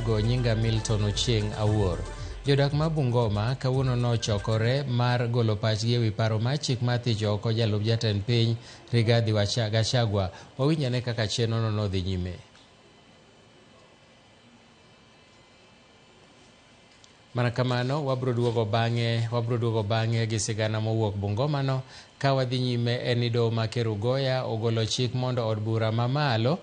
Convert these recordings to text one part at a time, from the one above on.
Go nyinga Milton Ochieng Awuor. Jodak ma Bungoma kawuono nochokore mar golo pachgi ewi paro mar chik mar thicho oko jalup jatend piny Rigathi Gachagua. Wawinj ane kaka chenrono nodhi nyime. Mana kamano wabro duogo bang'e gi sigana mowuok Bungoma no ka wadhi nyime en ni doho ma Kerugoya ogolo chik mondo od bura mamalo.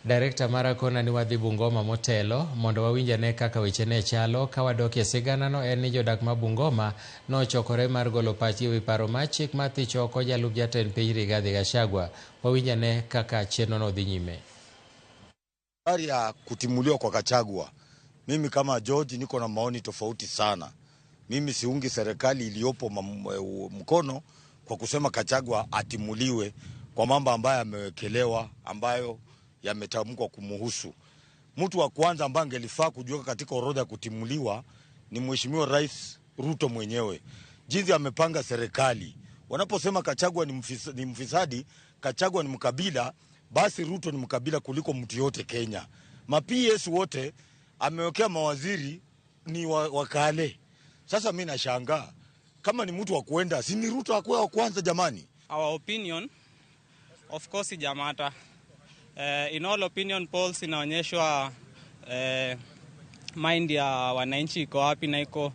Director mara kona ni wadhi Bungoma motelo mondo wawinj ane kaka weche ne chalo. Ka wadok e siganano en ni jodak ma Bungoma nochokore mar golo pachgi ewi paro mar chik mar thicho oko jalup jatend piny Rigathi Gachagua. Wawinj ane kaka chenrono dhi nyime. Habari ya kutimuliwa kwa Gachagua, mimi kama George niko na maoni tofauti sana. Mimi siungi serikali iliyopo mkono kwa kusema Gachagua atimuliwe kwa mambo ambayo yamewekelewa, ambayo yametamkwa kumuhusu. Mtu wa kwanza ambaye angelifaa kujiweka katika orodha ya kutimuliwa ni Mheshimiwa Rais Ruto mwenyewe. Jinsi amepanga serikali. Wanaposema Gachagua ni mfisadi, Gachagua ni mkabila, basi Ruto ni mkabila kuliko mtu yote Kenya. Ma PS wote amewekea mawaziri ni wakale. Sasa mimi nashangaa kama ni mtu wa kuenda, si ni Ruto akuwe wa kwanza jamani? Our opinion of course jamata. In all opinion polls inaonyeshwa mind ya wananchi iko wapi na iko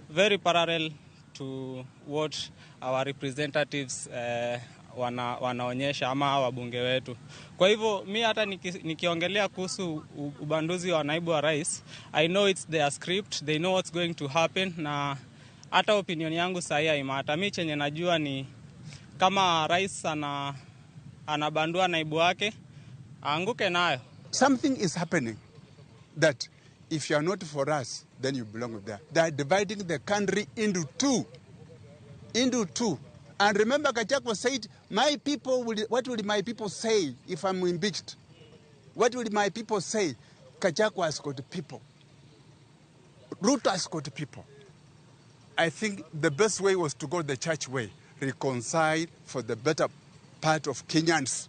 very parallel to what our representatives wanaonyesha ama wabunge wetu. Kwa hivyo mi hata nikiongelea kuhusu ubanduzi wa naibu wa rais, I know it's their script, they know what's going to happen, na hata opinion yangu sahi haimata. Mi chenye najua ni kama rais anabandua naibu wake, aanguke nayo. Something is happening that if you are not for us, then you belong there. They are dividing the country into two. Into two. And remember, Gachagua said, my people will, what will my people say if I'm impeached? What will my people say? Gachagua has got people. Ruto has got people. I think the best way was to go the church way, reconcile for the better part of Kenyans.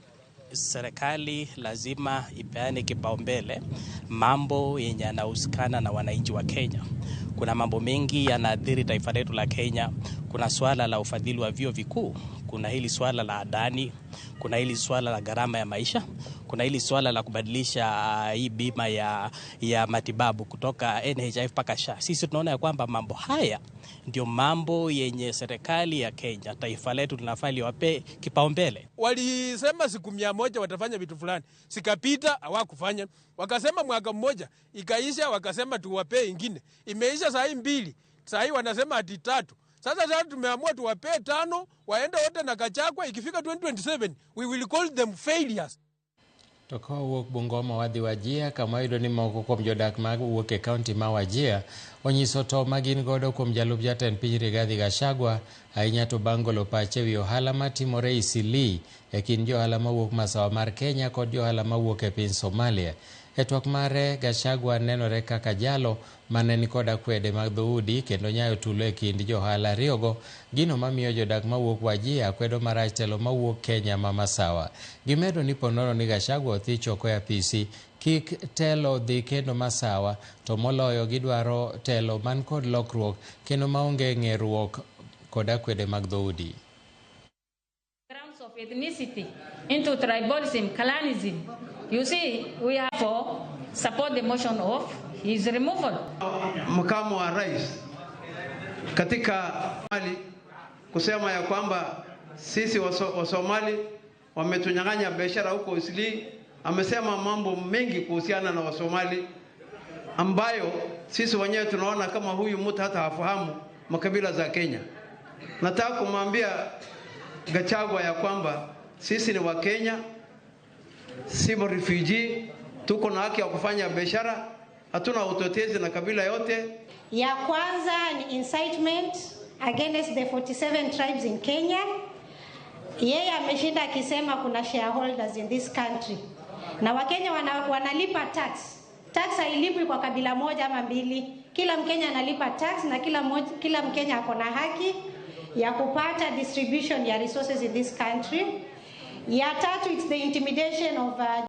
Serikali lazima ipeane kipaumbele mambo yenye yanahusikana na wananchi wa Kenya. Kuna mambo mengi yanaathiri taifa letu la Kenya. Kuna swala la ufadhili wa vyuo vikuu, kuna hili swala la adani, kuna hili swala la gharama ya maisha, kuna hili swala la kubadilisha hii bima ya matibabu kutoka NHIF mpaka SHA. Sisi tunaona ya kwamba mambo haya ndio mambo yenye serikali ya Kenya, taifa letu linafaa liwape kipaumbele. Walisema siku 100 watafanya vitu fulani, sikapita hawakufanya. Wakasema mwaka mmoja, ikaisha, wakasema tuwape ingine. Imeisha saa hii 2, saa hii wanasema ati 3. Sasa tumeamua tuwape 5, waende wote na Gachagua. Ikifika 2027 we will call them failures. To ka wawuok Bungoma wadhi Wajir kama wayudo ni moko kuom jodak mawuok e kaunti ma Wajir onyiso to ma gin godo kuom jalup jatend piny Rigathi Gachagua, ahinya to bang' golo pache ewi ohala matimore Eastleigh e kind johala mawuok masawa mar Kenya kod johala mawuok e piny Somalia. E twak mare, Gachagua nenore kaka jalo mane nikod akwede mag dhoudi kendo nyayo tulo e kind johala ariyogo, gino mamiyo jodak mawuok Wajir kwedo marach telo mawuok Kenya ma masawa. Gimedo ni ponono ni Gachagua othich oko e apisi, kik telo dhi kendo masawa, to moloyo gidwaro telo man kod lokruok kendo maonge ng'eruok kod akwede mag dhoudi. Grounds of ethnicity into tribalism, clanism. You see, we are for support the motion of his removal. Makamu wa rais katika Mali kusema ya kwamba sisi wa Somali wametunyang'anya biashara huko Eastleigh. Amesema mambo mengi kuhusiana na Wasomali ambayo sisi wenyewe tunaona kama huyu mtu hata hafahamu makabila za Kenya. Nataka kumwambia Gachagua ya kwamba sisi ni wa Kenya, si refugee, tuko na haki ya kufanya biashara, hatuna utetezi na kabila yote. Ya kwanza ni incitement against the 47 tribes in Kenya. Yeye ameshinda akisema kuna shareholders in this country. Na Wakenya wanalipa tax. Tax hailipwi kwa kabila moja ama mbili. Kila Mkenya analipa tax na kila Mkenya ako na haki ya kupata distribution ya resources in this country. Ya tatu, it's the intimidation of